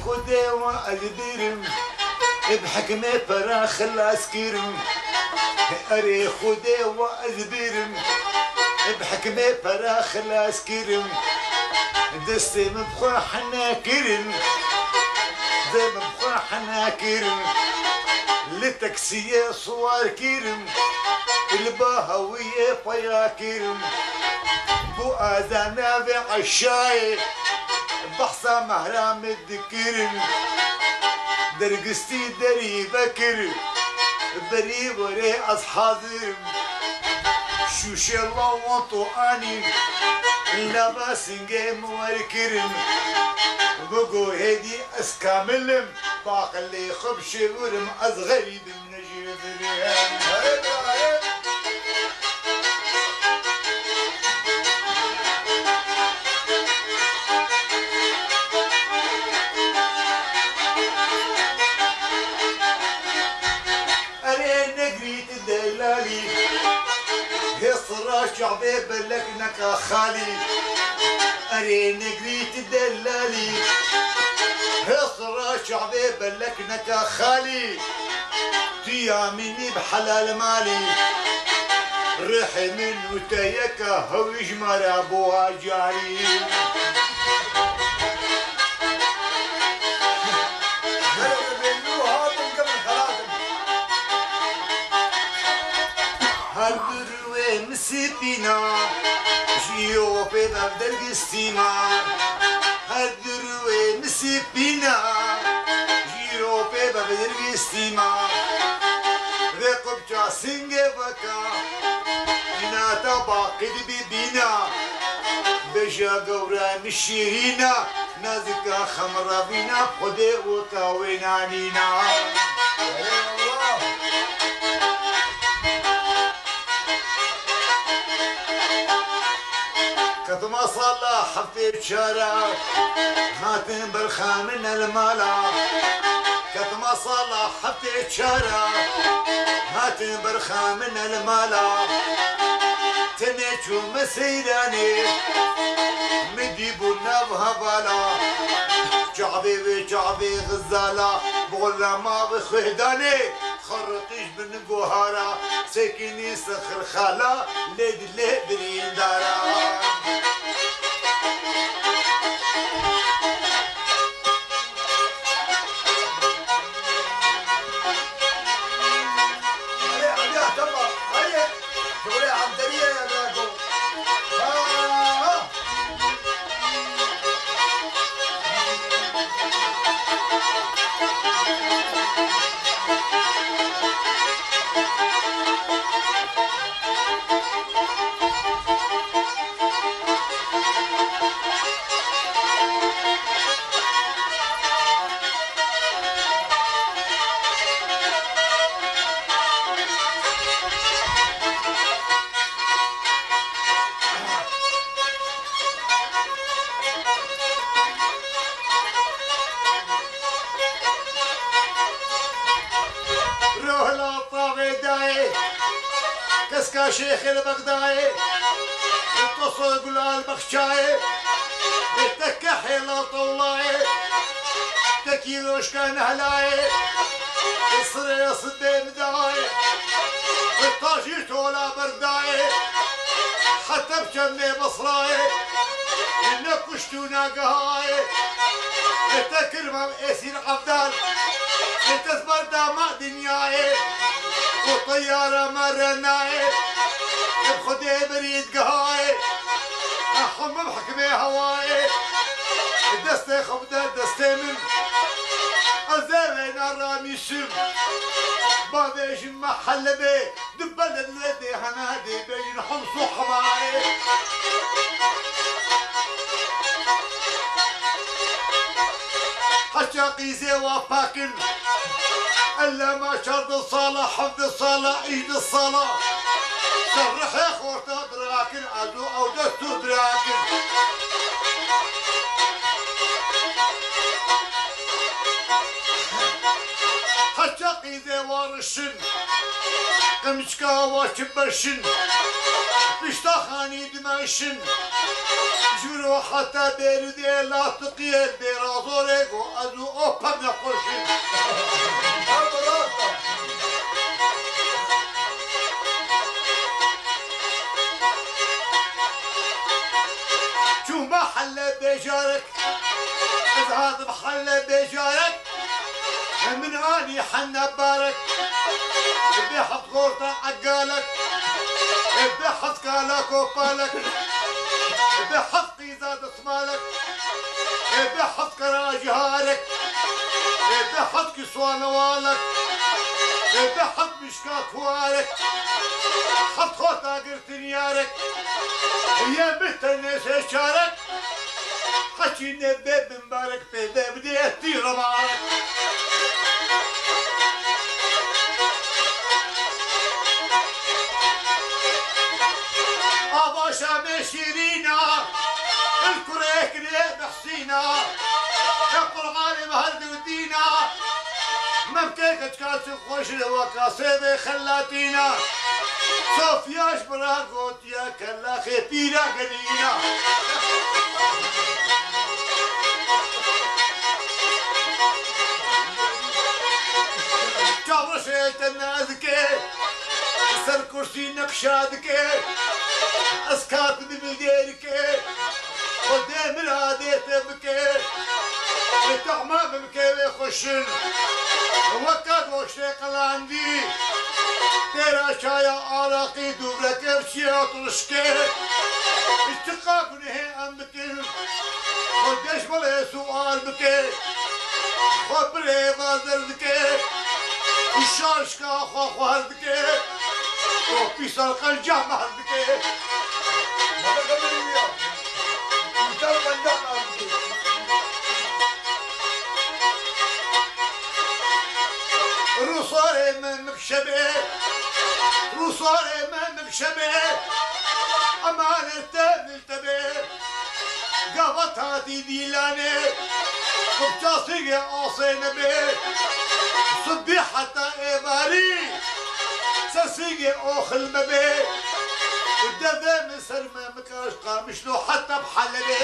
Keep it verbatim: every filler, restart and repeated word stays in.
Xwedê wa ez birim, bi hikmê pera xilas kirim. Erê Xwedê wa ez birim, bi hikmê pera xilas kirim. Destê min bi xwe hene kirin, dê min bi xwe hene kirin. Li taksiyê siwar kirim, li ba hewiyê peya kirim. Bû azana vê eşayê, behsa mehra min dikirin. Dergistî derî vekir, berî werê ez hazir im. Şûşê lawan to anî, nava singê min wer kirin. Bigo hêdî ez kamil im, bi aqilê xwe bişêwirim, ez xerîb im. Erê negirî tu delalî, hê sira çavê belek neka xalî. Erê negirî tu delalî, hê sira çavê belek neka xalî. Tu ya mînî bi helal malî, rihê min û te yeka hewî ji me re bo acarî. Her du rûyê min sipîna, ji îro pê ve dergistî ma. Her du rûyê min sipîna, ji îro pê ve dergistî ma. Vê qubça singê veka, nata baqî dibî bîna. Beja gewra min şîrîna, nazika xemrevîna, Xwedê weka wê nanîna. Ey Allah! Ketima sala heftê çara, hatin berxa min el mala. Ketima sala heftê çara, hatin berxa min el mala. Tenê çûme seyranê, min dî bû nav hevala. Çavê wê çavê xizala, bi xulama bi xwehdanê. Xerqîş bin guhara, sekinî sixir xala, lê dilê birîndara. Hadi, hadi, tamam, hadi. Şöyle Antalya'ya bırak o. Ha! Rohla tavê dayê, keska şêxê li Bexdayê, toso gula li Bexçayê, teke hêla tewlayê, tekî roşka nehlayê, sirê sibê midayê, tajî tola berdayê, heta bi çemê Basrayê, ne kuşt û ne gehayê, te kir mam esîr Evdal, te ez berdama dinyayê, û teyara me re nayê, bi Xwedê berî digehayê, hemû bi hikmê hewayê, destê xwe bide destê min, ez ê wêna ramîsim, bavêjin me Helebê. Di beled lê dê hene dê bêjin Homs û Hemayê. Heça qîzê wa pakin. Ellama çardeh sala, hevdeh sala, îjdeh sala. Ser rihê xorta dirakin, ez û ew dest û dirakin. Heça qîzê wa rişin. Qimçka wa çi berşin, pişta xanî dimeşin. Ji vir we heta bêrî dê latiqiyê bê razorê ku ez û o pem nexweşin. Çûme helle bêjarek, ez hatim helle bêjarek. Min anî henne barek, bi heft gorta egalek, bi heft kala kopalek, bi heft qîza dismalek, bi heft kara jiharek, bi heft kiswanewalek, bi heft mişka kuwarek, heft xorta girtin yarek, ye bi tenê sê çarek, heçî ne be bin Barek pê de bidê tî remarek. Ava Şamê şîrîna, il kurê kirê behsîna, e Qur'anê bi her du dîna, memkê keçka çi xweş li weka sêvê xelatîna. Sofiya ji bira got, Ya kelaxê pîra genîna. Çavuşê te nazike, ser kursî neqşa dike. Ez katibim dêrike, Xwedê min adê te bike. Ê tehma bibike wê xweşin, weka goştê qelandî. Têra çaya araqî dûvrekê bi çiya turşkê. Çiqa gunehê em bikin, xwe deş belê sual bike. Xwe birê vazer dike. Şarşka xwe xwar dike. O pîsal qenca mehz dike. Rûsarê me mikşebê, rûsarê me mikşebê, emanet te miltebê. Gava tatî dîlanê, kupça sîgê asê nebê. Sibî heta êvarî, ser sîgê oxil mebê. Devê min ser me Kaş Qamişlo heta bi Helebê.